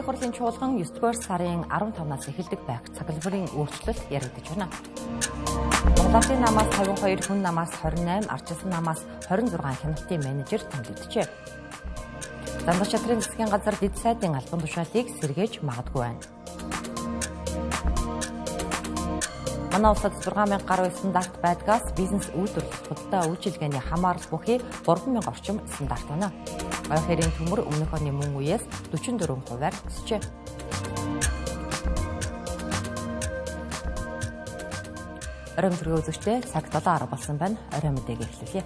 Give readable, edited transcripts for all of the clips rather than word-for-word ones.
Улсын хурлын чуулган 9 дугаар сарын 15-наас эхэлдэг байх цаглбарын өөрчлөлт яригдаж байна. Монголын намаас 52, хүн намаас 28, Арчилсан намаас 26 хяналтын менежер томилогджээ. Зандах шатрын засгийн газар дэд сайдын албан тушаалыг сэргээж магадгүй байна. Манай улсад 6000 гаруй стандарт байдгаас бизнес үйлдвэрлэх худалдаа үйлчилгээний хамаарал бүхий 3000 орчим стандарт байна. Ойх хэрийн төмөр өмнөх оны мөн үеэс 44%-аар өсжээ. Оройн төргийн үзэгчдээ цаг 7:10 болсон байна. Оройн мэдээг эхлүүлье.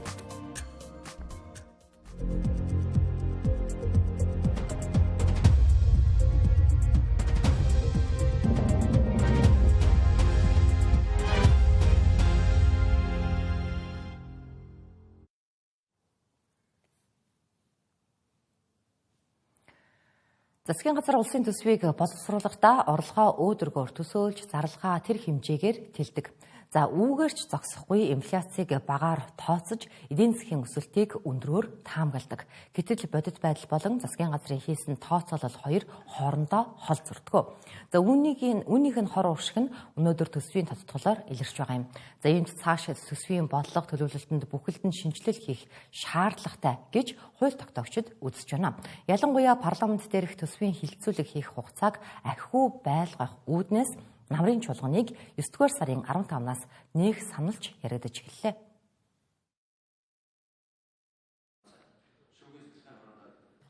Засгийн газар улсын төсвийг боловсруулахдаа орлогоо өөдрөгөөр төсөөлж зарлахаа тэр хэмжээгээр тэлдэг. За үүгээр ч зогсохгүй инфляцийг багаар тооцож эдийн засгийн өсөлтийг өндрөөр таамагладаг. Гэтэл бодит байдал болон засгийн газрын хийсэн тооцоолол хоёр хоорондоо хол зөрдгөө. За үүнийх нь хор уршиг нь өнөөдөр төсвийн тодтголоор илэрч байгаа юм. За иймд цааш төсвийн бодлого төлөвлөлтөнд бүхэлд нь шинжилэл хийх шаардлагатай гэж хууль тогтоогчид үзэж байна. Ялангуяа парламент дээрх төсвийн хилцүүлэг хийх хугацааг ахиу байлгах үүднээс намрын чуулганыг 9 дугаар сарын 15-наас нээх саналж яригдаж эхэллээ.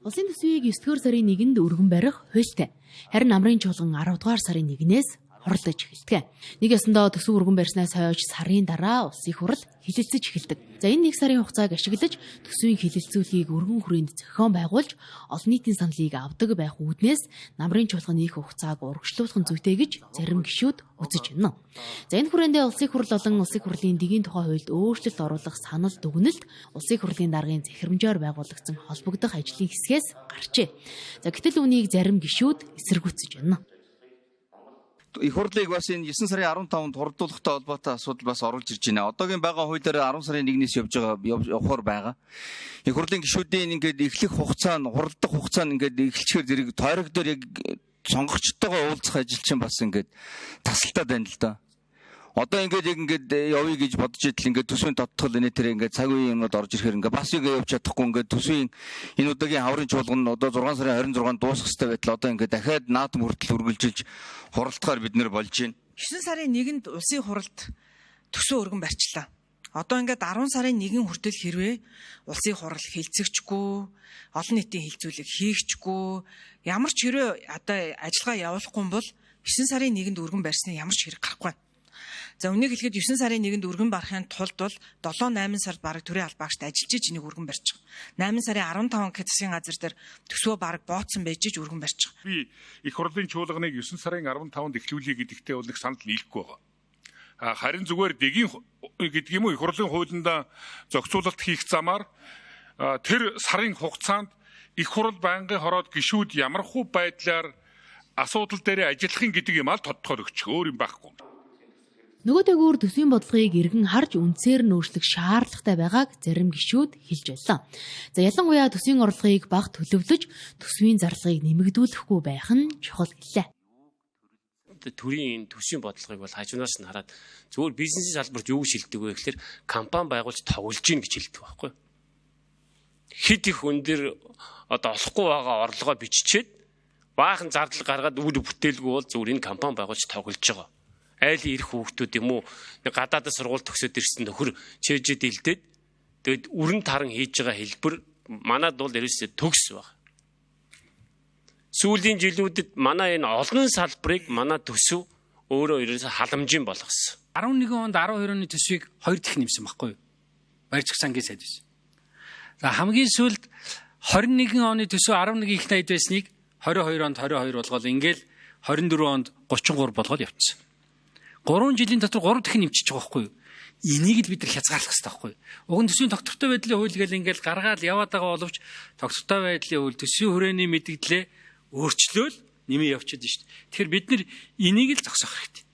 Улсын төсвийг 9 дугаар сарын 1-нд өргөн барих хуультай. Харин намрын чуулган 10 дугаар сарын 1-ээс хурлаж эхэлдэг. Нэг ёсондоо төсөв өргөн барьснаас хойш сарын дараа улсын их хурл хилэлцэж эхэлдэг. За энэ нэг сарын хугацааг ашиглаж төсвийн хилэлцүүлгийг өргөн хүрээнд зохион байгуулж олон нийтийн саналыг авдаг байх үүднээс намрын чуулганы их хугацааг урагшлуулах нь зүйтэй гэж зарим гишүүд үзэж байна. За энэ хүрээндээ улсын их хурл болон улсын их хурлын дэгийн тухай хуульд өөрчлөлт оруулах санал дүгнэлт улсын их хурлын даргын захирамжаар байгуулагдсан холбогдох ажлын хэсгээс гарчээ. За гэтэл үүнийг зарим гишүүд эсэргүүцэж байна. Их хурлыг бас энэ 9 сарын 15-нд хурдуулахтай холбоотой асуудал бас оруулж ирж байна. Одоогийн байгаа хуулиар 10 сарын 1-ээс явж байгаа явахаар байгаа. Их хурлын гишүүдийн ингээд эхлэх хугацаа нь хуралдах хугацаа нь ингээд эхэлчихээр зэрэг тойрог дээр яг сонгогчтойгоо уулзах ажил чинь бас ингээд тасалтаад байна л да. Одоо ингээд яг ингээд явъя гэж бодож идэл ингээд төсвийн тодтгол энэ тэр ингээд цаг үеийн юмнууд орж ирэхээр ингээд бас ингээд явж чадахгүй ингээд төсвийн энэ удаагийн хаврын чуулган нь одоо 6 сарын 26-нд дуусах хэрэгтэй байтал одоо ингээд дахиад наадам хүртэл үргэлжилж хуралдахаар бид нэр болж байна. 9 сарын 1-нд улсын хуралд төсөө өргөн барьчлаа. Одоо ингээд 10 сарын 1 хүртэл хэрвээ улсын хурал хилцэгчгүй, олон нийтийн хилцүүлэг хийгчгүй, ямар ч хэрвээ одоо ажиллагаа явуулахгүй бол 9 сарын 1-нд өргөн барьсны ямар ч хэрэг гарахгүй байна. За үнийг хэлэхэд 9 сарын 1-нд өргөн барахын тулд бол 7 8 сард бараг төрийн албаагчд ажиллаж иж энийг өргөн барьчих. 8 сарын 15 гэхэд засгийн газар дээр төсвөө бараг бооцсон байж иж өргөн барьчих. Би их хурлын чуулганыг 9 сарын 15-нд эхлүүлье гэдэгтээ бол нэг санал нийлэхгүй байгаа. Харин зүгээр дэгийн гэдэг юм уу их хурлын хуулиндаа зохицуулалт хийх замаар тэр сарын хугацаанд их хурл байнгын хороод гишүүд ямархуу байдлаар асуудал дээрээ ажиллахын гэдэг юм ал тодтогхол өгчих өөр юм байхгүй. Нөгөө төгөөр төсвийн бодлогыг эргэн харж үндсээр нь өөрчлөх шаардлагатай байгааг зарим гишүүд хэлж байлаа. За ялангуяа төсвийн орлогыг бага төлөвлөж төсвийн зарлагыг нэмэгдүүлэхгүй байх нь чухал гэлээ. Төрийн төсвийн бодлогыг бол хажуунаас нь хараад зөвхөн бизнесийн салбарт юу гэж хэлдэг вэ гэхээр компани байгуулж тоглож гин гэж хэлдэг байхгүй. Хэд их өндөр одоо олохгүй байгаа орлогоо биччихээд баахан зардал гаргаад үр бүтээлгүй бол зөвхөн энэ компани байгуулж тоглож байгаа. Айлын ирэх хүүхдүүд юм уу гадаадас сургууль төгсөөд ирсэн нөхөр чэйжэд илдээд тэгээд өрн таран хийж байгаа хэлбэр манад бол ерөөсөө төгс баг. Сүүлийн жилүүдэд манай энэ олон салбарыг манай төсөв өөрөө ерөөсөө халамжийн болгосон. 11 онд 12 оны төсвийг 2 дахин нэмсэн байхгүй юу? Барьж сангийн сайд байсан. За хамгийн сүүлд 21 оны төсөв 11 их найд байсныг 22 онд 22 болгоол ингээл 24 онд 33 болгоод явцсан. 3 жилийн дотор 3 дахин нэмчихэж байгаа байхгүй юу? Энийг л бид нар хязгаарлах хэрэгтэй байхгүй юу? Уг нь төсвийн тогтвортой байдлын хууль гэл ингээл гаргаал яваад байгаа боловч тогтвортой байдлын хууль төсвийн хүрээний мэдэгдлээ өөрчлөөл нэмээ явчихад шүү дээ. Тэгэхээр бид нар энийг л зогсоох хэрэгтэй.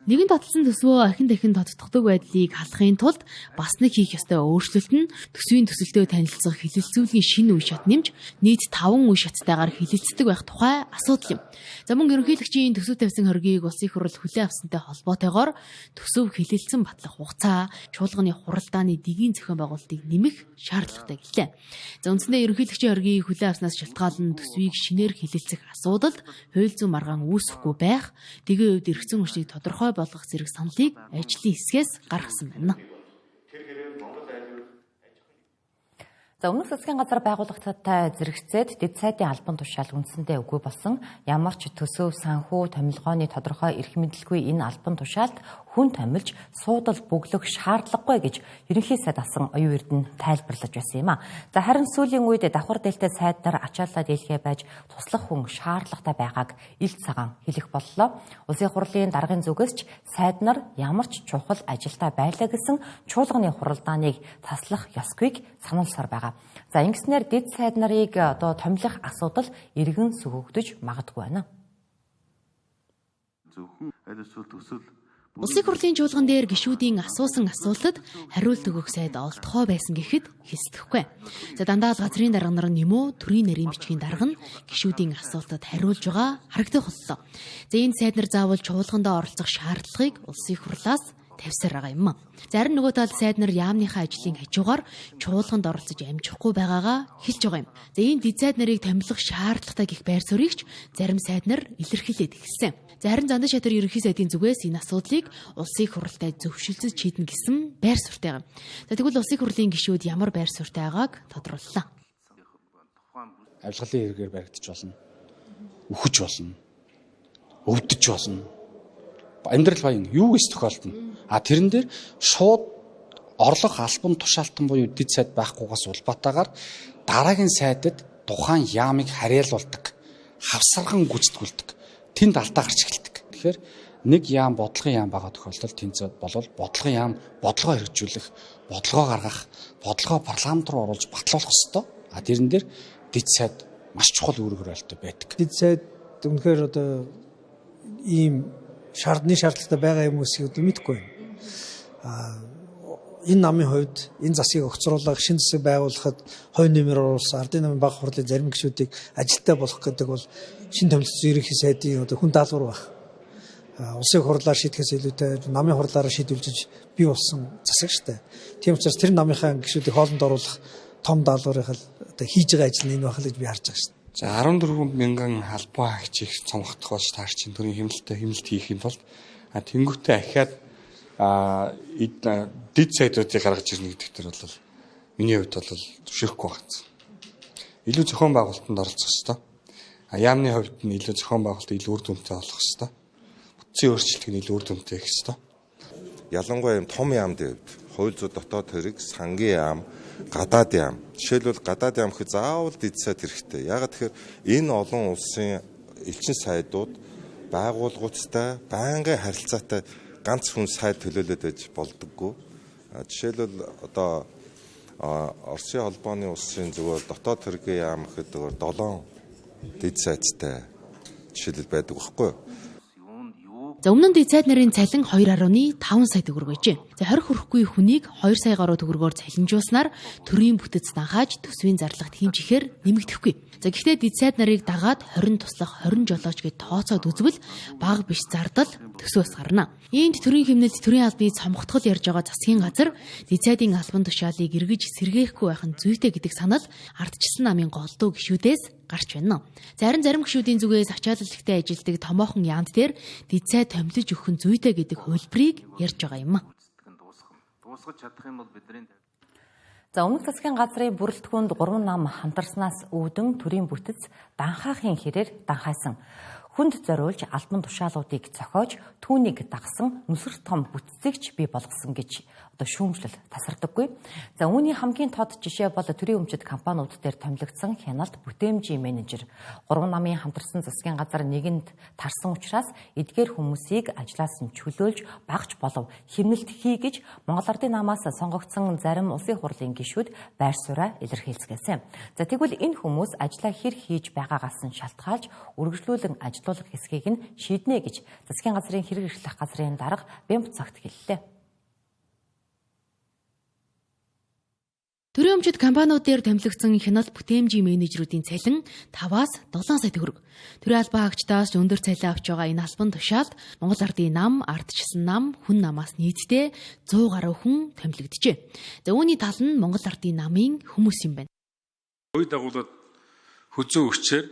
Нэгэн таталсан төсвөө ахин дахин тодтогдог байдлыг халахын тулд бас нэг хийх ёстой өөрчлөлт нь төсвийн төсөлтөө танилцах хэлэлцүүлгийн шинэ үе шат нэмж нийт 5 үе шаттайгаар хэлэлцдэг байх тухай асуудал юм. За мөн ерөнхийлөгчийн төсөв тавьсан хоргийг улсын их хурл хүлээн авсантай холбоотойгоор төсөв хэлэлцэн батлах хугацаа, чуулганы хуралдааны дэгийн зохион байгуулалтыг нэмэх шаардлагатай гэлээ. За үндсэндээ ерөнхийлөгчийн хоргийг хүлээн авснаас шалтгаалan төсвийг шинээр хэлэлцэх асуудалд хууль зүйн маргаан үүсэхгүй байх, дэгийн хувьд эрх зүйн хүчнийг тодорхой болгох зэрэг саналыг ажлын хэсгээс гаргасан байна. За өмнөх засгийн газар байгууллагатай зэрэгцээд дэд сайдын албан тушаал үндсэндээ үгүй болсон. Ямар ч төсөв, санхүү, томилгооны тодорхой эрх мэдэлгүй энэ албан тушаалд хүн томилж суудал бөглөх шаардлагагүй гэж ерөнхий сайд асан оюун эрдэнэ тайлбарлаж байсан юм а. За харин сүүлийн үед давхар дээлтэй сайд нар ачааллаа дийлхээ байж туслах хүн шаардлагатай байгааг ил цагаан хэлэх боллоо. Улсын хурлын даргын зүгээс ч сайд нар ямар ч чухал ажилтаа байлаа гэсэн чуулганы хуралдааныг таслах ёсгүйг сануулсаар байгаа. За ингэснээр дэд сайд нарыг одоо томилох асуудал эргэн сөхөгдөж магадгүй байна. Зөвхөн аль эсвэл төсөл Улсын хурлын чуулган дээр гишүүдийн асуусан асуултад хариулт өгөх сайд олдохоо байсан гэхэд хэлсдэхгүй. За дандаа л газрын дарга нар нь юм уу төрийн нарийн бичгийн дарга нь гишүүдийн асуултад хариулж байгаа харагдах боллоо. За энэ сайд нар заавал чуулгандаа оролцох шаардлагыг улсын хурлаас тавьсаар байгаа юм. Зарим нөгөө талд сайд нар яамныхаа ажлын хажуугаар чуулганд оролцож амжихгүй байгаагаа хэлж байгаа юм. За ийм дэд сайд нарыг томилох шаардлагатай гэх байр суурийг ч зарим сайд нар илэрхийлээд эхэлсэн. Зарим Зандан шатар ерөнхий сайдын зүгээс энэ асуудлыг улсын их хурлтай зөвшөлдсөж шийднэ гэсэн байр суурьтай юм. За тэгвэл улсын их хурлын гишүүд ямар байр суурьтай байгааг тодрууллаа. Авилгалын хэрэгээр баригдаж болно. Үхэж болно. Өвдөж болно. Амьдрал баян юу гэж тохиолдоно. А тэрэн дээр шууд орлого албан тушаалтан буюу дэд сайд байхгүйгаас улбаатаагаар дараагийн сайдад тухайн яамыг харьяалуулдаг, хавсарган гүйцэтгүүлдэг. Тэнд алдаа гарч эхэлдэг. Тэгэхээр нэг яам бодлогын яам байгаа тохиолдолд тэнцээ болвол бодлогын яам бодлогоо хэрэгжүүлэх, бодлогоо гаргах, бодлогоо парламент руу оруулж батлуулах ёстой. А тэрэн дээр дэд сайд маш чухал үүрэг ролтой байдаг. Дэд сайд үнэхээр одоо ийм шаардны шаардлагатай байгаа юм уу гэдгийг мэдэхгүй байна. Энэ намын хувьд энэ засгийг огцруулах, шинэ засаг байгуулахад хой нэмэр оруулсан ардын намын бага хурлын зарим гишүүдийг ажилтаа болгох гэдэг бол шинэ томилсон ерөнхий сайдын одоо хүн даалгавар байх. Улсын хурлаар шийдэхээс илүүтэй намын хурлаараа шийдвэрлэж бий болсон засаг шүү дээ. Тийм учраас тэр намынхаа гишүүдийг хоолнд оруулах том даалгаврыг л одоо хийж байгаа ажил нь энэ байх л гэж би харж байгаа шүү дээ. За 14 мянган албан хаагчийг цомгохдох болж таарч чинь төрийн хэмнэлттэй хэмнэлт хийх юм тулд тэнгуүтээ ахиад дэд сайдуудыг гаргаж ирнэ гэдэг төр бол миний хувьд бол зөвшөөрөхгүй байна. Илүү зохион байгуулалтанд оролцох ёстой. Яамны хувьд нь илүү зохион байгуулалт илүү үр дүнтэй болох ёстой. Бүтцийн өөрчлөлт нь илүү үр дүнтэй их ёстой. Ялангуяа юм том яамны хувьд хууль зүйн дотоод хэрэг, сангийн яам, гадаад яам. Жишээлбэл гадаад яам гэхэд заавал дэд сайд хэрэгтэй. Яагаад тэгэхээр энэ олон улсын элчин сайдууд байгууллагуудтай байнгын харилцаатай ганц хүн сайд төлөөлөд байж болдоггүй. Жишээлбэл одоо Оросын холбооны улсын зүгээр дотоод хэргийн яам гэхэд зүгээр 7 дэд сайдтай жишээлбэл байдаг байхгүй юу? За өмнө нь дэд сайд нарын цалин 2.5 сая төгрөг байжээ. За 20 хүрэхгүй хүнийг 2 сая гаруй төгрөгөөр цалинжуулснаар төрийн бүтэц данхааж төсвийн зарлагт хэмжихээр нэмэгдэхгүй. За гэхдээ дэд сайд нарыг дагаад 20 туслах 20 жолооч гэж тооцоод үзвэл бага биш зардал төсвөөс гарна. Иймд төрийн хэмнэлт төрийн албаны цомготгол ярьж байгаа засгийн газар дэд сайдын албан тушаалыг эргэж сэргээхгүй байх нь зүйтэй гэдэг санал ардчилсан намын голдуу гишүүдээс гарч байна. Зарим зарим гишүүдийн зүгээс ачаалал ихтэй ажилдаг томоохон яамд дээр дэд сайд томилж өгөх нь зүйтэй гэдэг хувилбарыг ярьж байгаа юм. За өмнөх засгийн газрын бүрэлдэхүүнд 3 нам хамтарснаас үүдэн төрийн бүтэц данхаахын хэрээр данхайсан. Хүнд зориулж албан тушаалуудыг зохиож түүнийг дагсан нүсэр том бүтцийг ч бий болгосон гэж одоо шүүмжлэл тасардаггүй. За үүний хамгийн тод жишээ бол төрийн өмчит компаниуд дээр томилогдсон хяналт бүтээмжийн менежер. 3 намын хамтарсан засгийн газар нэгэнд тарсан учраас эдгээр хүмүүсийг ажлаас нь чөлөөлж багч болов хэмнэлт хий гэж Монгол Ардын намаас сонгогдсон зарим улсын хурлын гишүүд байр сууриа илэрхийлцгээсэн. За тэгвэл энэ хүмүүс ажлаа хэр хийж байгаагаас нь шалтгаалж үргэлжлүүлэн ажиллах хурдлуулах хэсгийг нь шийднэ гэж засгийн газрын хэрэг эрхлэх газрын дарга Бямб цагт хэллээ. Төрийн өмчит компаниуд дээр томилогдсон хяналт бүтээмжийн менежерүүдийн цалин 5-аас 7 сая төгрөг. Төрийн албан хаагчдаас өндөр цалин авч байгаа энэ албан тушаалд Монгол Ардын нам, ардчилсан нам, хүн намаас нийтдээ 100 гаруй хүн томилогджээ. За үүний тал нь Монгол Ардын намын хүмүүс юм байна. Үе дагуулад хөзөө өгчээр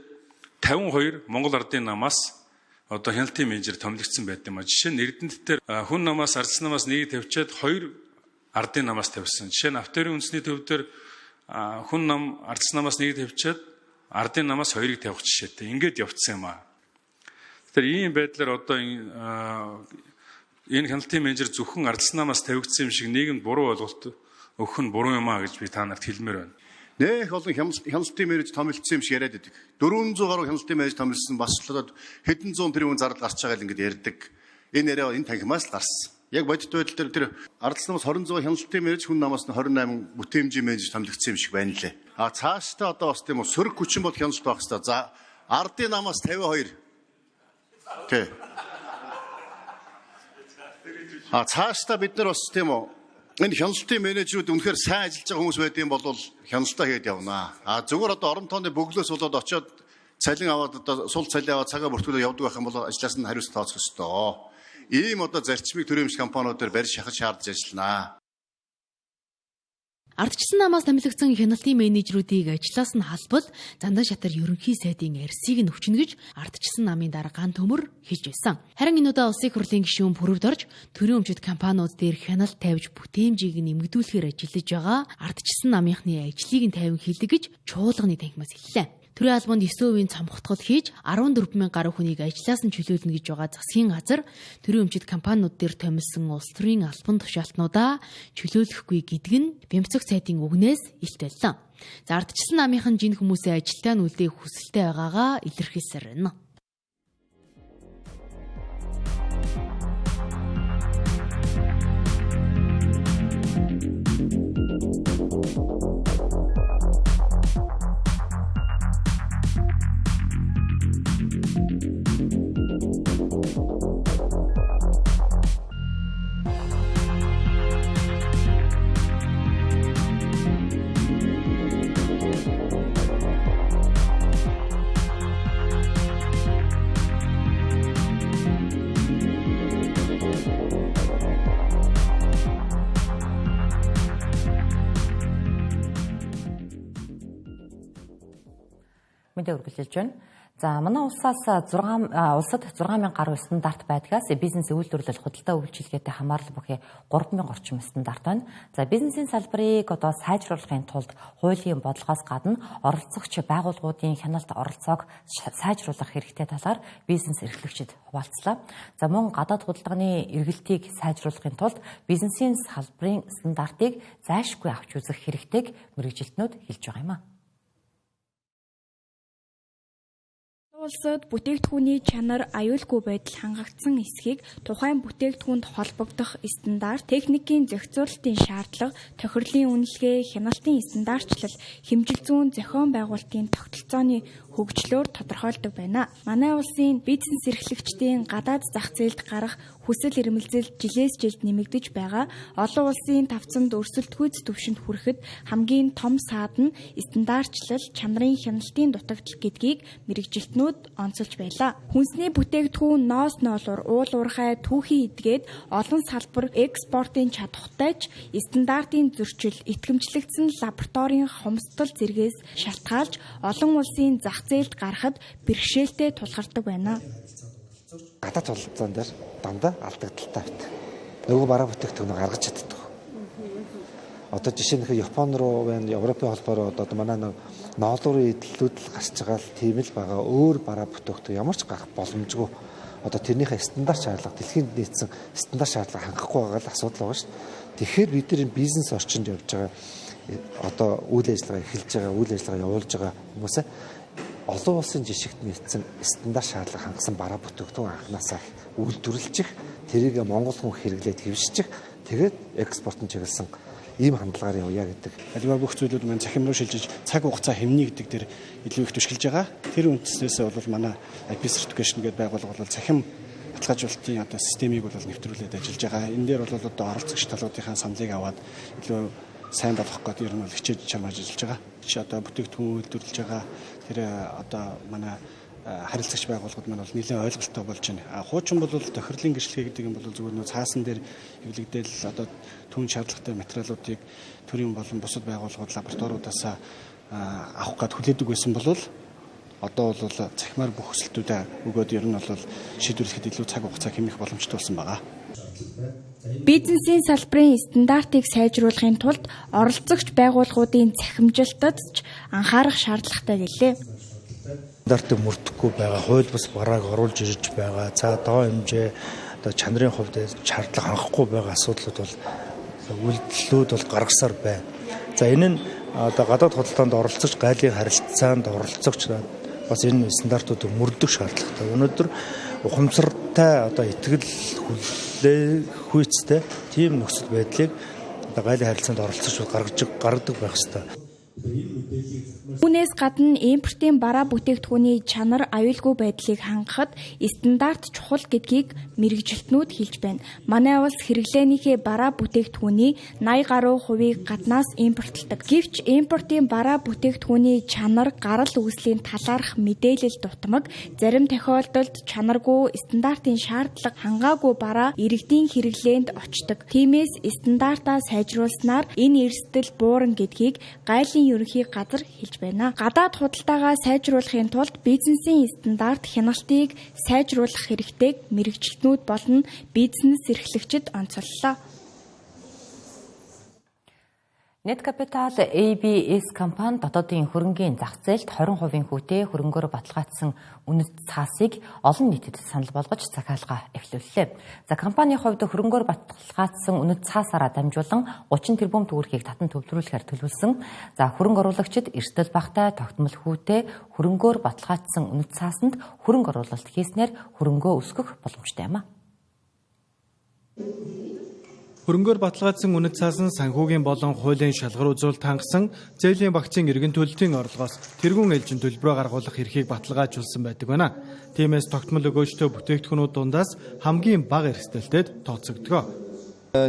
52 Монгол Ардын намаас одоо хяналтын менежер томилогдсон байд юм а. Жишээ нь Эрдэнэт дээр хүн намаас, ардчилсан намаас нэг тавьчаад 2 ардын намаас тавьсан. Жишээ нь Авторийн үндэсний төв дээр хүн нам ардчилсан намаас нэг тавьчаад ардын намаас хоёрыг тавих жишээтэй. Ингээд явцсан юм аа. Тэгэхээр ийм байдлаар одоо энэ хяналтын менежер зөвхөн ардчилсан намаас тавигдсан юм шиг нийгэмд буруу ойлголт өгөх нь буруу юм аа гэж би та нарт хэлмээр байна. Нэх олон хяналтын менежер томилдсон юм шиг яриад байдаг. 400 гаруй хяналтын менежер томилсон бас л хэдэн зуун тэрбум зардал гарч байгаа л ингээд ярьдаг. Энэ яриа энэ танхимаас л гарсан. Яг бодит байдал дээр тэр ардчилсан намаас 26 хяналтын менежер, хүн намаас нь 28 бүтээмжийн менежер томилогдсон юм шиг байна лээ. А цаашдаа одоо бас тийм үү сөрөг хүчин бол хяналт байх хэвээр. За ардын намаас 52. Тэ. А цаашдаа бид нар бас тийм үү энэ хяналтын менежерүүд үнэхээр сайн ажиллаж байгаа хүмүүс байд юм бол хяналтаа хийгээд явнаа. А зүгээр одоо орон тооны бөглөөс болоод очиод цалин аваад одоо сул цалин аваад цагаа бүртгүүлээд явдаг байх юм бол ажлаас нь хариуцлага тооцох ёстой. Ийм одоо зарчмыг төрийн өмч компаниудаар барь шахаж шаардж ажилланаа. Ардчилсан намаас томилогдсон хяналтын менежерүүдийг ажлаас нь халбал зандан шатар ерөнхий сайдын арьсыг нь өвчнө гэж ардчилсан намын дарга Ган Төмөр хэлж байсан. Харин энэ удаа улсын их хурлын гишүүн Пүрэвд орж төрийн өмчит компаниуд дээр хяналт тавьж бүтээмжийг нь нэмэгдүүлэхээр ажиллаж байгаа ардчилсан намынхны ажлыг нь тавин хийлэг гэж чуулганы танхимаас хэллээ. Төрийн албанд 9% цомготгол хийж 14 мянган гаруй хүнийг ажлаас нь чөлөөлнө гэж байгаа засгийн газар төрийн өмчит компаниуд дээр томилсон улс төрийн албан тушаалтнуудаа чөлөөлөхгүй гэдэг нь Бямцэг сайдын үгнээс илт байлаа. За ардчилсан намынхан жин хүмүүсээ ажилдаа нь үлдээх хүсэлтэй байгаагаа илэрхийлсээр байна. Мэдээ үргэлжилж байна. За манай улсаас 6 улсад 6000 гаруй стандарт байдгаас бизнес үйлдвэрлэл худалдаа үйлчилгээтэй хамаарал бүхий 3000 орчим стандарт байна. За бизнесийн салбарыг одоо сайжруулахын тулд хуулийн бодлогоос гадна оролцогч байгууллагуудын хяналт оролцоог сайжруулах хэрэгтэй талаар бизнес эрхлэгчид хуваалцлаа. За мөн гадаад худалдааны эргэлтийг сайжруулахын тулд бизнесийн салбарын стандартыг зайлшгүй авч үзэх хэрэгтэйг мэргэжилтнүүд хэлж байгаа юм а. Улсад бүтээгдэхүүний чанар, аюулгүй байдал хангагдсан эсхийг тухайн бүтээгдэхүүнд холбогдох стандарт, техникийн зохицуулалтын шаардлага, тохирлын үнэлгээ, хяналтын стандартчлал, хэмжил зүйн зохион байгуулалтын тогтолцооны хөгжлөөр тодорхойлдог байна. Манай улсын бизнес эрхлэгчдийн гадаад зах зээлд гарах хүсэл эрмэлзэл жилээс жилд нэмэгдэж байгаа. Олон улсын тавцанд өрсөлдөхүйц түвшинд хүрэхэд хамгийн том саад нь стандартчлал, чанарын хяналтын дутагдал гэдгийг мэргэжилтнүүд онцолж байлаа. Хүнсний бүтээгдэхүүн ноос ноолуур, уул уурхай, түүхий эдгээд олон салбар экспортын чадвартай ч стандартын зөрчил, итгэмжлэгдсэн лабораторийн хомсдол зэргээс шалтгаалж олон улсын зах зээлд гарахад бэрхшээлтэй тулгардаг байна. Гадаад худалдаан дээр дандаа алдагдaltaй байдаг. Нөгөө бараа бүтээгдэхүүнийг гаргаж чаддаг. Одоо жишээ нь Япон руу байна, Европын холбоо руу одоо манай нэг ноолуурын эдлүүд л гарч байгаа л тийм л байгаа. Өөр бараа бүтээгдэхүүн ямар ч гарах боломжгүй. Одоо тэрнийхээ стандарт шаардлага, дэлхийн нийцсэн стандарт шаардлага хангахгүй байгаа л асуудал байгаа шүү дээ. Тэгэхээр бид нар энэ бизнес орчинд явж байгаа одоо үйл ажиллагаа эхэлж байгаа, үйл ажиллагаа явуулж байгаа хүмүүсээ олон улсын жишгт нийцсэн стандарт шаардлага хангасан бараа бүтээгдэхүүн анханасаа үйлдвэрлэчих, тэрийг Монгол хүн хэрэглээд хэвшчих, тэгээд экспортын чиглэсэн Ийм хандлагаар явъя гэдэг. Аливаа бүх зүйлүүд маань цахим руу шилжиж цаг хугацаа хэмнэе гэдэг дээр илүү их түшгэлж байгаа. Тэр үндснээсээ бол манай IP certification гэдэг байгууллага бол цахим баталгаажуулалтын одоо системийг бол нэвтрүүлээд ажиллаж байгаа. Энэ дээр бол одоо оролцогч талуудынхаа саналыг аваад илүү сайн болгох гэдэг ер нь бол хичээж чармааж ажиллаж байгаа. Чи одоо бүтээгдэхүүн үйлдвэрлэж байгаа тэр одоо манай харилцагч байгууллагууд маань бол нэлээд ойлголттой болж байна. А хуучин бол тохирлын гэрчлэгээ гэдэг юм бол зүгээр нөө цаасан дээр хэвлэгдээл одоо түүн шаардлагатай материалуудыг төрийн болон бусад байгууллагууд лабораториудаас авах гээд хүлээдэг байсан бол одоо бол цахимаар бүх өсөлтүүдээ өгөөд ер нь бол шийдвэрлэхэд илүү цаг хугацаа хэмнэх боломжтой болсон байгаа. Бизнесийн салбарын стандартыг сайжруулахын тулд оролцогч байгууллагуудын цахимжилтад ч анхаарах шаардлагатай гэлээ. Стандартыг мөрдөхгүй байгаа, хууль бус барааг оруулж ирж байгаа. За доо хэмжээ одоо чанарын хувьд шаардлага хангахгүй байгаа асуудлууд бол үйлдэлүүд бол гаргасаар байна. За энэ нь одоо гадаад худалдаанд оролцогч, гайлын харилцаанд оролцогч бас энэ стандартуудыг мөрдөх шаардлагатай. Өнөөдөр ухамсартай одоо итгэл хүлээх хүйцтэй тийм нөхцөл байдлыг одоо гайлын харилцаанд оролцогч гаргадаг байх ёстой. Үүнээс гадна импортын бараа бүтээгдэхүүний чанар аюулгүй байдлыг хангахад стандарт чухал гэдгийг мэргэжилтнүүд хэлж байна. Манай улс хэрэглээнийхээ бараа бүтээгдэхүүний 80 гаруй хувийг гаднаас импортлдог. Гэвч импортын бараа бүтээгдэхүүний чанар, гарал үүслийн талаарх мэдээлэл дутмаг, зарим тохиолдолд чанаргүй, стандартын шаардлага хангаагүй бараа иргэдийн хэрэглээнд очдог. Тиймээс стандартаа сайжруулснаар энэ эрсдэл буурна гэдгийг гайлын ерөнхий газар хэлж байна. Гадаад худалдаагаа сайжруулахын тулд бизнесийн стандарт хяналтыг сайжруулах хэрэгтэйг мэргэжилтнүүд болон бизнес эрхлэгчид онцоллоо. Net Capital ABS компани дотоодын хөрөнгийн зах зээлд 20% хүүтэй хөрөнгөөр баталгаажсан үнэт цаасыг олон нийтэд санал болгож захиалга эхлүүллээ. За компанийн хувьд хөрөнгөөр баталгаажсан үнэт цаасаараа дамжуулан 30 тэрбум төгрөгийг татан төвлөрүүлэхээр төлөвлөсөн. За хөрөнгө оруулагчид эрсдэл багатай, тогтмол хүүтэй хөрөнгөөр баталгаажсан үнэт цаасанд хөрөнгө оруулалт хийснээр хөрөнгөө өсгөх боломжтой юм а. Хөрөнгөөр баталгаажсан үнэт цаас нь санхүүгийн болон хуулийн шалгар үзүүлэлт хангасан зээлийн багцын эргэн төлөлтийн орлогоос тэргуун ээлжин төлбөрөө гаргуулах эрхийг баталгаажуулсан байдаг байна. Тиймээс тогтмол өгөөжтэй бүтээгдэхүүнүүд дундаас хамгийн бага эрсдэлтэд тооцогдгоо.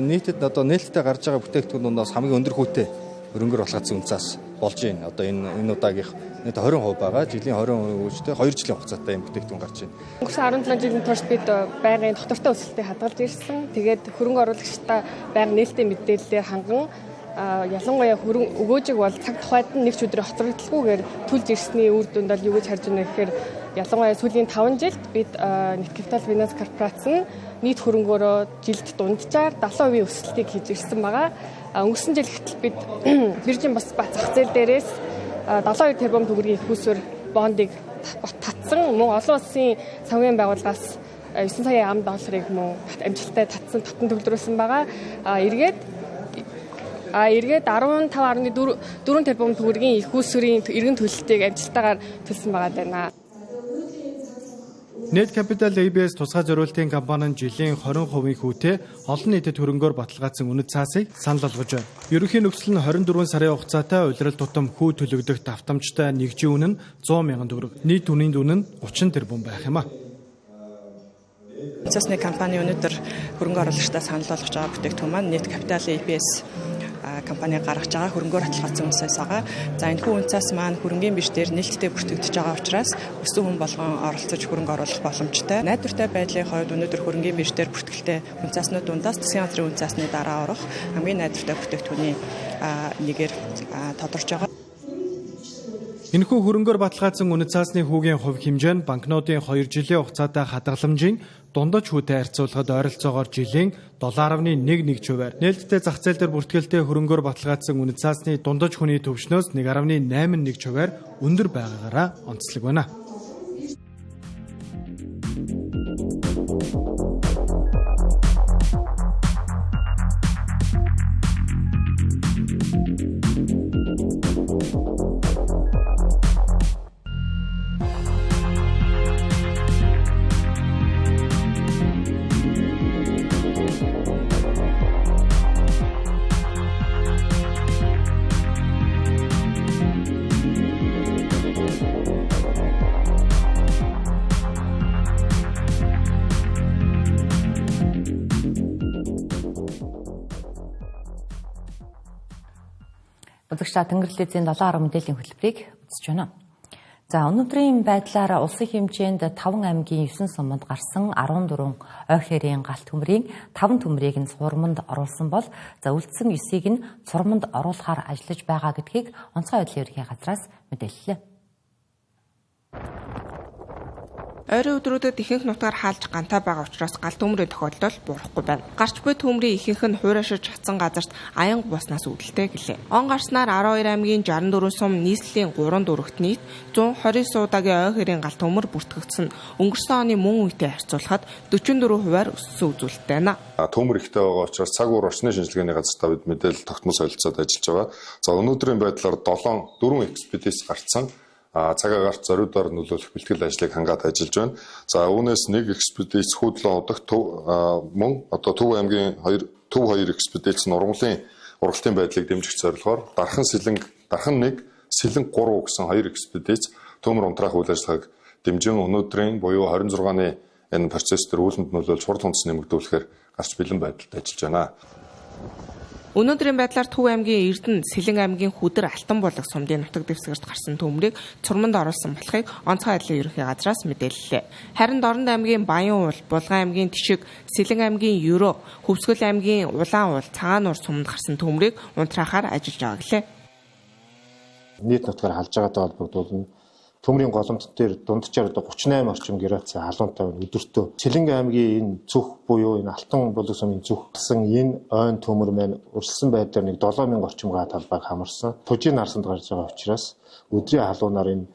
Нийтэд одоо нээлттэй гарч байгаа бүтээгдэхүүн дундаас хамгийн өндөр хүүтэй хөрөнгөөр баталгаажсан үнэт цаас болж байна. Одоо энэ удаагийнх нийт 20% байгаа. Жилийн 20% өгөөжтэй 2 жилийн хугацаатай юм бүтээгдэхүүн гарч байна. Өнгөрсөн 17 жилийн турш бид байнгын тогтвортой өсөлтийг хадгалж ирсэн. Тэгээд хөрөнгө оруулагчдаа байнга нээлттэй мэдээллээр ханган ялангуяа хөрөнгө өгөөжийг бол цаг тухайд нь нэг ч өдөр хоцрогдолгүйгээр төлж ирсний үр дүнд бол юу гэж харж байна гэхээр ялангуяа сүүлийн 5 жилд бид Net Capital Finance Корпорац нь нийт хөрөнгөөрөө жилд дунджаар 70% өсөлтийг хийж ирсэн байгаа. Өнгөрсөн жил гэтэл бид биржийн бас зах зээл дээрээс 72 тэрбум төгрөгийн их усүр бондыг татсан. Мөн олон улсын сангийн байгууллагаас 9 сая ам долларыг мөн амжилттай татсан, татан төгөлдрүүлсэн байгаа. Эргээд 15.4 тэрбум төгрөгийн их усүрийн эргэн төлөлтийг амжилттайгаар төлсөн байгаа даа. Net Capital ABS тусгай зориултын компани нь жилийн 20% хүүтэй олон нийтэд хөрөнгөөр баталгаажсан үнэт цаасыг санал болгож байна. Ерөнхий нөхцөл нь 24 сарын хугацаатай улирал тутам хүү төлөгдөх давтамжтай нэгжийн үнэ нь 100 мянган төгрөг, нийт үнийн дүн нь 30 тэрбум байх юм а. Цаасны компани өнөөдөр хөрөнгө оруулагчдаа санал болгож байгаа бүтээгдэхүүн маань Net Capital ABS компани гаргаж байгаа хөрөнгөөр баталгаажсан үнсээс байгаа. За энэхүү үнцаас маань хөрөнгийн бирж дээр нээлттэй бүртгэгдэж байгаа учраас өссөн хүн болгон оролцож хөрөнгө оруулах боломжтой. Найдвартай байдлын хувьд өнөөдөр хөрөнгийн бирж дээр бүртгэлтэй үнцааснууд дундаас засгийн газрын үнцаасны дараа орох хамгийн найдвартай бүтээгдэхүүний нэгээр тодорч байгаа. Энэхүү хөрөнгөөр баталгаажсан үнэт цаасны хүүгийн хувь хэмжээ нь банкнуудын 2 жилийн хугацаатай хадгаламжийн дундаж хүүтэй харьцуулахад ойролцоогоор жилийн 7.11 хувиар. Нээлттэй зах зээл дээр бүртгэлтэй хөрөнгөөр баталгаажсан үнэт цаасны дундаж хүний түвшнөөс 1.81 хувиар өндөр байгаагаараа онцлог байна. Үзэгчдээ Тэнгэрлэгийн 7 мэдээллийн хөтөлбөрийг үзэж байна. За өнөөдрийн байдлаар улсын хэмжээнд 5 аймгийн 9 суманд гарсан 14 ой хэрийн галт төмрийн 5 төмрийг нь цурманд оруулсан бол за үлдсэн 9-ийг нь цурманд оруулахаар ажиллаж байгаа гэдгийг онцгой байдлын ерөнхий газраас мэдээллээ. Ойрын өдрүүдэд ихэнх нутгаар хаалж гантай байгаа учраас гал төмрийн тохиолдол буурахгүй байна. Гарч буй төмрийн ихэнх нь хуурайшиж чадсан газарт аянга буснаас үүдэлтэй гэлээ. Он гарснаар 12 аймгийн 64 сум нийслэлийн 3 дүүрэгт нийт 129 удаагийн ой хэрийн гал төмөр бүртгэгдсэн. Өнгөрсөн оны мөн үетэй харьцуулахад 44%-аар өссөн үзүүлэлттэй байна. Төмөр ихтэй байгаа учраас цаг уур орчны шинжилгээний газартаа бид мэдээлэл тогтмол солилцоод ажиллаж байгаа. За өнөөдрийн байдлаар 7 4 экспедиц гарцсан. Цаг агаарт зориудаар нөлөөлөх бэлтгэл ажлыг хангаад ажиллаж байна. За үүнээс нэг экспедиц Хүйдлэн удагт мөн одоо Төв аймгийн 2 Төв 2 экспедиц нь ургамлын ургалтын байдлыг дэмжих зорилгоор Дархан Сэлэнг Дархан 1 Сэлэнг 3 гэсэн 2 экспедиц төмөр унтраах үйл ажиллагааг дэмжин өнөөдрийн буюу 26-ны энэ процесс төр үүлэнд нөлөөлж хурд хүнс нэмэгдүүлэхээр гарч бэлэн байдалд ажиллаж байна. Өнөөдрийн байдлаар Төв аймгийн Эрдэнэ, Сэлэн аймгийн Хүдэр, Алтан булаг сумдын нутаг дэвсгэрт гарсан төмрийг цурманд оруулсан болохыг онцгой байдлын ерөнхий газраас мэдээллээ. Харин Дорнод аймгийн Баян уул, Булган аймгийн Тишиг, Сэлэн аймгийн Ерөө, Хөвсгөл аймгийн Улаан уул, Цагаан нуур суманд гарсан төмрийг унтраахаар ажиллаж байгаа гэлээ. Нийт нутгаар халж байгаатай холбогдуулна. Төмрийн голомт дээр дунджаар одоо 38 орчим градусын халуунтай байна өдөртөө. Сэлэнг аймгийн энэ зүх буюу энэ Алтан булаг сумын зүх гэсэн энэ ойн төмөр маань урьдчилсан байдлаар нэг 7000 орчим га талбайг хамарсан. Тужийн нарсанд гарч байгаа учраас өдрийн халуунаар энэ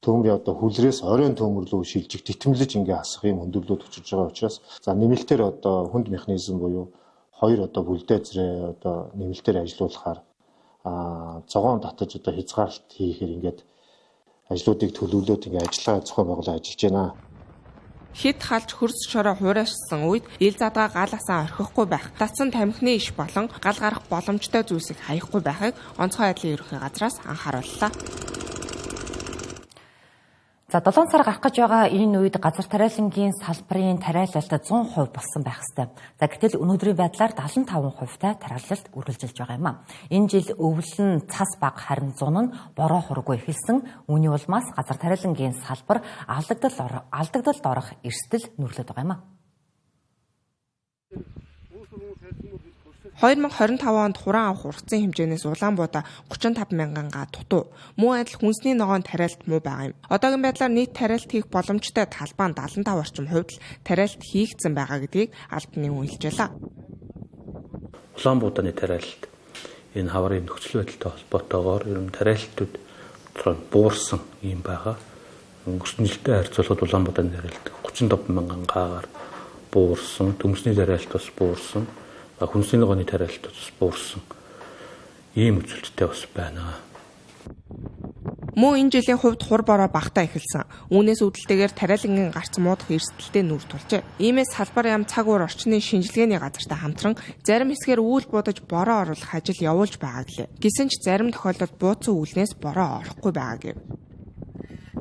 төмрийн одоо хүлрээс оройн төмөр рүү шилжих тэтэмлэж ингээ хасах юм өндөрлүүд учирж байгаа учраас за нэмэлтээр одоо хүнд механизм буюу хоёр одоо бүлдээ одоо нэмэлтээр ажиллуулахаар зогоон татаж одоо хязгаарлалт хийхээр ингээд ажлуудыг төлөвлөөд ингээ ажиллагаа зохион байгуулаад ажиллаж байна. Хэд халж хөрс шороо хуурайшсан үед ил задгаа гал асаан орхихгүй байх, татсан тамхины иш болон гал гарах боломжтой зүйлсийг хаяхгүй байхыг онцгой байдлын ерөнхий газраас анхаарууллаа. За 7 сар гарах гэж байгаа энэ үед газар тариалангийн салбарын тариалалт 100% болсон байх ёстой. За гэтэл өнөөдрийн байдлаар 75% та тариалалт үргэлжилж байгаа юм а. Энэ жил өвөл нь цас бага харин зун нь бороо хургүй эхэлсэн. Үүний улмаас газар тариалангийн салбар алдагдалд орох эрсдэл нүүрлээд байгаа юм а. 2025 онд хураан авах ургацын хэмжээнээс Улаанбуудаа 35 мянган га дутуу. Мөн адил хүнсний ногоон тариалт муу байгаа юм. Одоогийн байдлаар нийт тариалт хийх боломжтой талбай нь 75 орчим хувьд л тариалт хийгдсэн байгаа гэдгийг албаны хүн хэлж байлаа. Улаанбуудааны тариалт энэ хаврын нөхцөл байдалтай холбоотойгоор ер нь тариалтууд буурсан юм байгаа. Өнгөрсөн жилдээ харьцуулахад Улаанбуудааны тариалт 35 мянган гаагаар буурсан, төмсний тариалт бас буурсан. Хүнсний ногооны тариалт бас буурсан ийм үзүүлэлттэй бас байна. Мөн энэ жилийн хувьд хур бороо багтаа эхэлсэн. Үүнээс үүдэлтэйгээр тариалангийн гарц муудах эрсдэлтэй нүүр тулжээ. Иймээс салбар яам цаг уур орчны шинжилгээний газартай хамтран зарим хэсгээр үүл будаж бороо оруулах ажил явуулж байгаа гэлээ. Гэсэн ч зарим тохиолдолд бууцсан үүлнээс бороо орохгүй байгаа гэв.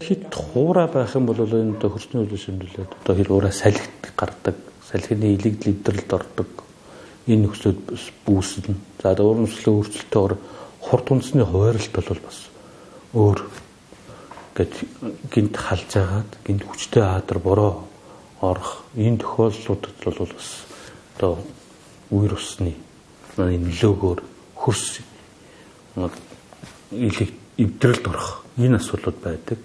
Хит хуурай байх юм бол энэ одоо хөрсний үйлс хэмнэлээд одоо хэр ураа салхит гардаг, салхины илэгдэл эвдрэлд ордог. Энэ нөхцөлд бүүснэ. За урамшлын өөрчлөлтөөр хурд хүнсний хуваарлалт бол бас өөр гэд гинт халж агаад гинт хүчтэй хаадар бороо орох энэ тохиолдлуудад бол бас одоо үер усны нөлөөгөөр хөрс илэг эвдрэлд орох энэ асуудлууд байдаг.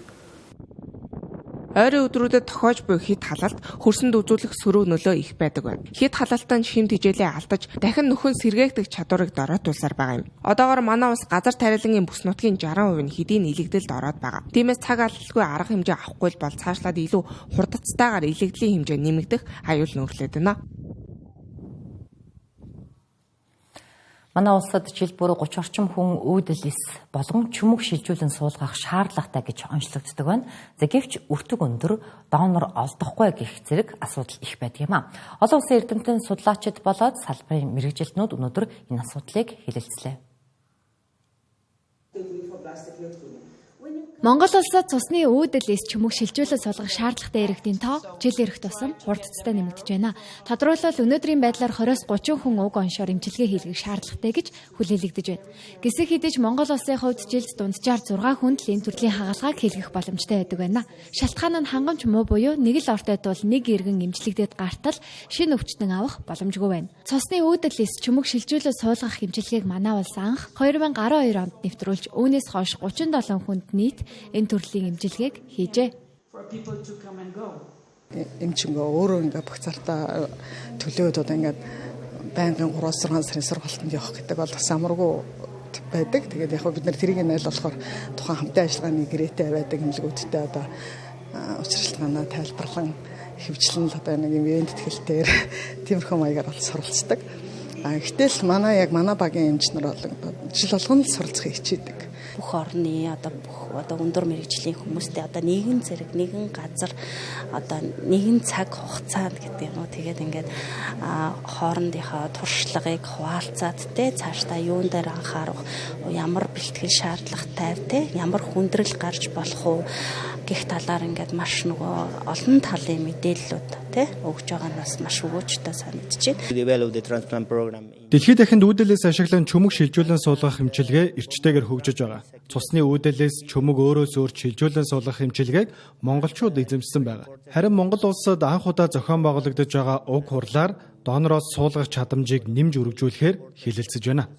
Ойрын өдрүүдэд тохиож буй хит халалт хөрсөнд үзүүлэх сөрөг нөлөө их байдаг байна. Хит халалтан шим тэжээлээ алдаж дахин нөхөн сэргээгдэх чадварыг дороотуулсаар байгаа юм. Одоогор манай улс газар тариалангийн бүс нутгийн 60% нь хэдийн илэгдэлд ороод байгаа. Тиймээс цаг алдалгүй арга хэмжээ авахгүй бол цаашлаад илүү хурдцтайгаар илэгдлийн хэмжээ нэмэгдэх аюул нүүрлээд байна. Манай улсад жил бүр 30 орчим хүн үүдэл эс болгон чүмэг шилжүүлэн суулгах шаардлагатай гэж онцлогддог байна. За гэвч өртөг өндөр, донор олдохгүй гэх зэрэг асуудал их байдаг юм а. Олон улсын эрдэмтэн судлаачид болоод салбарын мэргэжилтнүүд өнөөдөр энэ асуудлыг хэлэлцлээ. Монгол улсад цусны үүдэл эс чөмөг шилжүүлэн суулгах шаардлагатай иргэдийн тоо жил ирэх тусам хурдцтай нэмэгдэж байна. Тодорхойлбол өнөөдрийн байдлаар 20-30 хүн уг оншоор эмчилгээ хийлгэх шаардлагатай гэж хүлээлгэгдэж байна. Гэсэн хэдий ч Монгол улсын хувьд жилд дунджаар 6 хүнд л энэ төрлийн хагалгааг хийлгэх боломжтой байдаг байна. Шалтгаан нь хангамж муу буюу нэг л ортой тул нэг иргэн эмчлэгдээд гартал шинэ өвчтөн авах боломжгүй байна. Цусны үүдэл эс чөмөг шилжүүлэн суулгах эмчилгээг манай улс анх 2012 онд нэвтрүүлж үүнээс хойш 37 хүнд нийт энэ төрлийн эмчилгээг хийжээ. Эмчингээ өөрөө ингээ богцаалтаа төлөөд одоо ингээд байнгын 3-6 сарын сургалтанд явах гэдэг бол бас амаргүй байдаг. Тэгээд яг бид нар тэрийг нь аль болохоор тухайн хамтын ажиллагааны гэрээтэй байдаг эмнэлгүүдтэй одоо учралтгаанаа тайлбарлан хөвчлэн л одоо нэг юм ивент тэтгэлтээр тиймэрхүү маягаар бол суралцдаг. А гэтэл манай яг манай багийн эмч нар бол жил болгоно л суралцахыг хичээдэг. Бүх орны одоо бүх одоо өндөр мэргэжлийн хүмүүстэй одоо нэгэн зэрэг нэгэн газар одоо нэгэн цаг хугацаанд гэдэг юм уу. Тэгээд ингээд хоорондынхоо туршлагыг хуваалцаад те цаашдаа юун дээр анхаарах, ямар бэлтгэл шаардлагатай те ямар хүндрэл гарч болох уу гэх талаар ингээд маш нөгөө олон талын мэдээллүүд те өгж байгаа нь бас маш өгөөжтэй санагдаж байна. Дэлхийд дахинд үүдэлээс ашиглан чөмөг шилжүүлэн суулгах эмчилгээ эрчтэйгээр хөгжиж байгаа. Цусны үүдэлээс чөмөг өөрөөс өөр шилжүүлэн суулгах эмчилгээг монголчууд эзэмшсэн байгаа. Харин Монгол улсад анх удаа зохион байгуулагдаж байгаа уг хурлаар донороос суулгах чадамжийг нэмж өргөжүүлэхээр хэлэлцэж байна.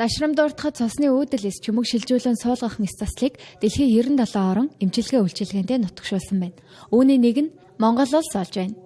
Дашрам дурдахад цусны үүдэл эс чөмөг шилжүүлэн суулгах мэс заслыг дэлхийн 97 орон эмчилгээ үйлчилгээндээ нутагшуулсан байна. Үүний нэг нь Монгол улс болж байна.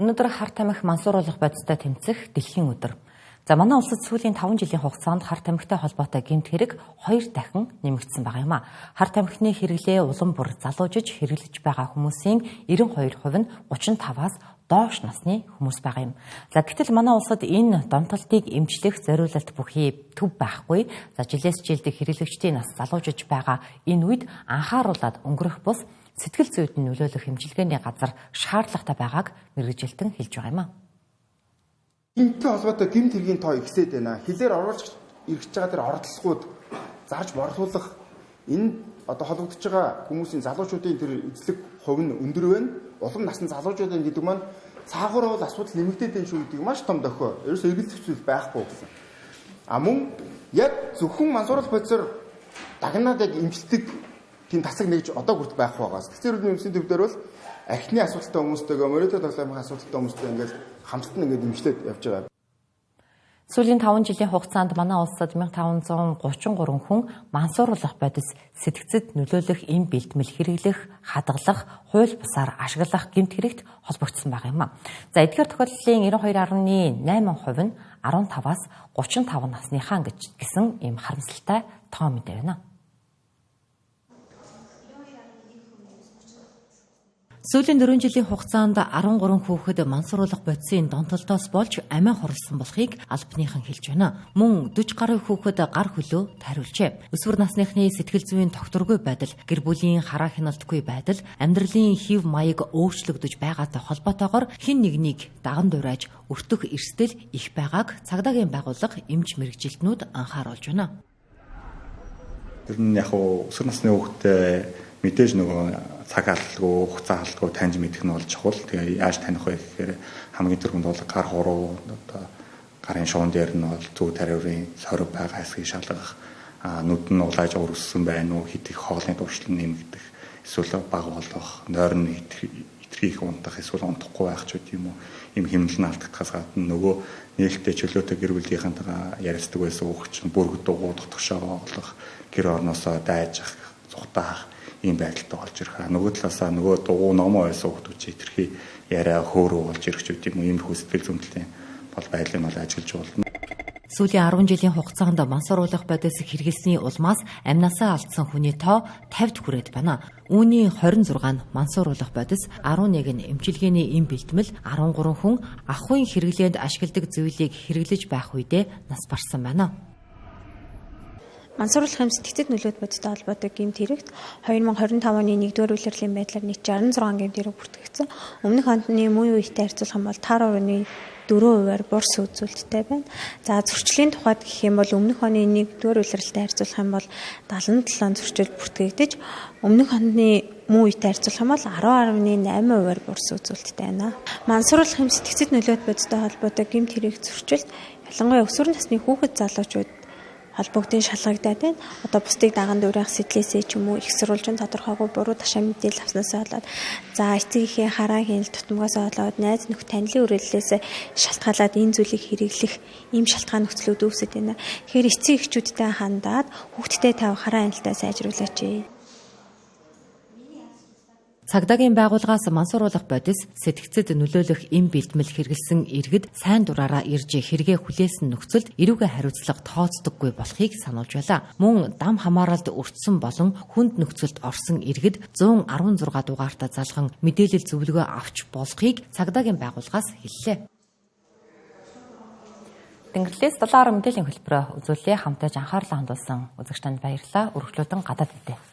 Өнөөдөр хар тамхи мансууруулах бодистой тэмцэх дэлхийн өдөр. За манай улсад сүүлийн 5 жилийн хугацаанд хар тамхитай холбоотой гэмт хэрэг 2 дахин нэмэгдсэн байгаа юм а. Хар тамхины хэрэглээ улам бүр залуужиж хэрэглэж байгаа хүмүүсийн 92% нь 35-аас доош насны хүмүүс байгаа юм. За гэтэл манай улсад энэ донтолтыг эмчлэх зориулалт бүхий төв байхгүй. За жилээс жилд хэрэглэгчдийн нас залуужиж байгаа энэ үед анхааруулад өнгөрөх бус сэтгэл зүйд нь нөлөөлөх эмчилгээний газар шаардлагатай байгааг мэргэжилтэн хэлж байгаа юм а. Гэмттэй холбоотой гэмт хэргийн тоо ихсээд байна. Хилээр оруулж ирж байгаа тэр оролдлогууд зарж борлуулах энэ одоо холбогдож байгаа хүмүүсийн залуучуудын тэр эзлэх хувь нь өндөр байна. Улам насны залуучуудын гэдэг маань цаагаараа бол асуудал нэмэгдээд байна шүү гэдэг маш том дохио. Ерөөсөө эргэлзэх зүйл байхгүй гэсэн. А мөн яг зөвхөн мансууруулах бодисоор дагнаад яг эмчилдэг тийм тасаг нэгж одоо хүртэл байхгүй байгаа. Сэтгцэн эрүүл мэндийн төв дээр бол архины асуудалтай хүмүүстэйгээ, мориотой тоглоомын асуудалтай хүмүүстэй ингээд хамтд нь ингээд эмчлээд явж байгаа. Сүүлийн 5 жилийн хугацаанд манай улсад 1533 хүн мансууруулах бодис сэтгцэд нөлөөлөх эм бэлтгэл хэрэглэх, хадгалах, хууль бусаар ашиглах гэмт хэрэгт холбогдсон байгаа юм а. За эдгээр тохиолдлын 92.8% нь 15-аас 35 насныхаа гэж гэсэн ийм харамсалтай тоо мэдээ байна. Сүүлийн 4 жилийн хугацаанд 13 хүүхэд мансууруулах бодисын донтолтоос болж амиа хорлосон болохыг албаныхан хэлж байна. Мөн 40 гаруй хүүхэд гар хөлөө тариулжээ. Өсвөр насныхны сэтгэл зүйн тогтворгүй байдал, гэр бүлийн хараа хяналтгүй байдал, амьдралын хэв маяг өөрчлөгдөж байгаатай холбоотойгоор хэн нэгнийг даган дуурайж өртөх эрсдэл их байгааг цагдаагийн байгууллага эмч мэргэжилтнүүд анхааруулж байна. Тэр нь яг өсвөр насны хүүхдээ мэдээж нөгөө цаг алдалгүй, хугацаа алдалгүй таньж мэдэх нь бол чухал. Тэгээ яаж таних вэ гэхээр хамгийн түрүүнд бол гар хуруу, одоо гарын шуун дээр нь бол зүү тариурын сорив байгаа хэсгийг шалгах, нүд нь улааж өрөссөн байна уу, хэд их хоолны туршлал нэмэгдэх, эсвэл бага болох, нойр нь хэтэрхий их унтах, эсвэл унтахгүй байх ч гэдэм юм уу. Ийм хэмнэл нь алдагдахаас гадна нөгөө нээлттэй чөлөөтэй гэр бүлийнхэнтэйгээ ярилцдаг байсан хүүхд чинь бүрэг дугуй дотгошоогоо олох, гэр орноосоо дайжих, зүхтаах ийм байдалтай болж ирэх. Нөгөө талаасаа нөгөө дугуй номоо байсан хүүхдүүд чи хэтэрхий яриа хөөрөө болж ирэх ч гэдэм юм уу. Иймэрхүү сэтгэл зүйн бол байдлыг бол ажиглаж болно. Сүүлийн 10 жилийн хугацаанд мансууруулах бодис хэрэглэсний улмаас амнасаа алдсан хүний тоо 50-д хүрээд байна. Үүний 26 нь мансууруулах бодис, 11 нь эмчилгээний эм бэлтгэл, 13 хүн ахуйн хэрэглээнд ашигладаг зүйлийг хэрэглэж байх үедээ нас барсан байна. Мансууруулах юм сэтгцэд нөлөөт бодистой холбоотой гэмт хэрэгт 2025 оны 1-р улирлын байдлаар нийт 66 гэмт хэрэг бүртгэгдсэн. Өмнөх оны мөн үетэй харьцуулах юм бол таар орны 4%-аар буурсан үзүүлэлттэй байна. За зөрчлийн тухайд гэх юм бол өмнөх оны 1-р улиралтай харьцуулах юм бол 77 зөрчил бүртгэгдэж, өмнөх оны мөн үетэй харьцуулах юм бол 10.8%-аар буурсан үзүүлэлттэй байна. Мансууруулах юм сэтгцэд нөлөөт бодистой холбоотой гэмт хэрэг зөрчилд ялангуяа өсвөр насны хүүхэд залуучууд холбогдын шалгагдаад байна. Одоо бусдыг даган дуурайх сэтлээсээ ч юм уу их сурвалжин тодорхойгүй буруу ташаа мэдээлэл авснаасаа болоод, за эцэг эхийн хараа хийнэл тутамгаас болоод, найз нөхд танилын үрэллээс шалтгаалаад энэ зүйлийг хэрэглэх ийм шалтгаан нөхцлүүд үүсэт байна. Тэгэхээр эцэг эхчүүдтэй хандаад хүүхдтэй тавих хараа хяналтаа сайжруулаач. Цагдаагийн байгууллагаас мансууруулах бодис сэтгцэд нөлөөлөх эм бэлтгэл хэрэглэсэн иргэд сайн дураараа ирж хэрэгээ хүлээсэн нөхцөлд эрүүгээ хариуцлага тооцдоггүй болохыг сануулж байлаа. Мөн дам хамааралд өртсөн болон хүнд нөхцөлд орсон иргэд 116 дугаартаа залган мэдээлэл зөвлөгөө авч болохыг цагдаагийн байгууллагаас хэллээ. Тэнгэрлээс 7 мэдээллийн хөтөлбөрөөр үзүүлээ хамтаж анхаарлаа хандуулсан үзэгч танд баярлалаа. Өргөжлөлтөн гадаад мэдээ.